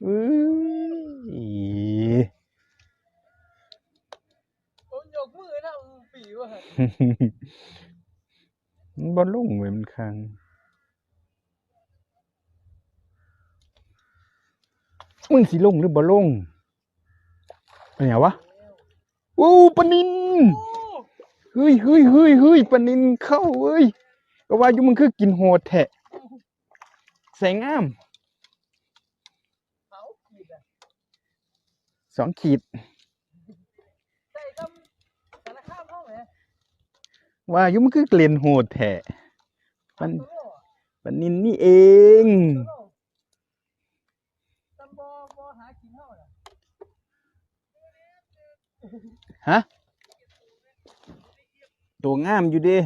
ເອີຍ ໂອ້ ຍົກມືນຳປີວ່າ ມັນບໍ່ລົງເວີຍ ມັນຄ້າງ. ມຶງຊິລົງຫຼືບໍ່ລົງ? ເປັນຫຍັງວະ? ໂອ້ ປານິນ! ເຮີ້ຍ ເຮີ້ຍ ເຮີ້ຍ ເຮີ້ຍ ປານິນເຂົ້າເວີຍ. ກໍວ່າຢູ່ ມຶງຄືກິນໂຫດແທ້. ໃສ່ງາມ ສອງຂີດ ໃສ່ກັບສາລະຄາມເຮົາແຫຼະ. ວ່າຢູ່ ມັນຄືເຫຼັ້ນໂຫດແທ້. ປານ ປານິນນີ້ເອງ. ຮະ? ໂຕງາມຢູ່ເດ້.